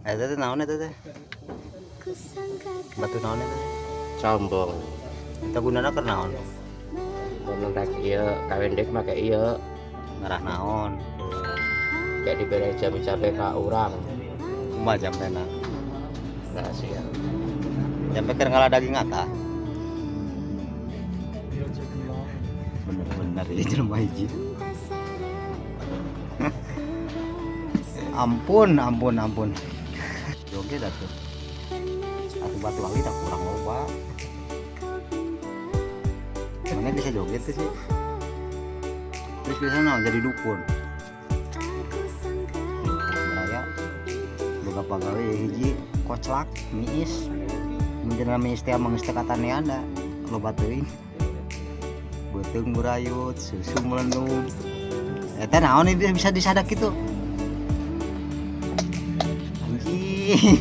Eta teh naon eta teh? Batu naon eta teh? Sombong. Eta gunana keur naon? Mun rek ieu kawin dek make ieu. Ngarah naon? Kayak dibere jampe-jampe ka urang. Kumaha jampena? Rahasia. Jampe keur ngala daging ata. Bener-bener ya jelema hiji. Ampun, ampun, ampun. Joget atuh. Atuh batu ali tak kurang loba. Mana bisa joget tuh sih? Terus bisa naon jadi dukun. Baraya boga pagawe hiji koclak miis. Mun cenah miis teh amang geus teu katanean da loba teuing. Beuteung burayut, susu melendung. Eta naon ieu bisa disadak kitu? Anjing.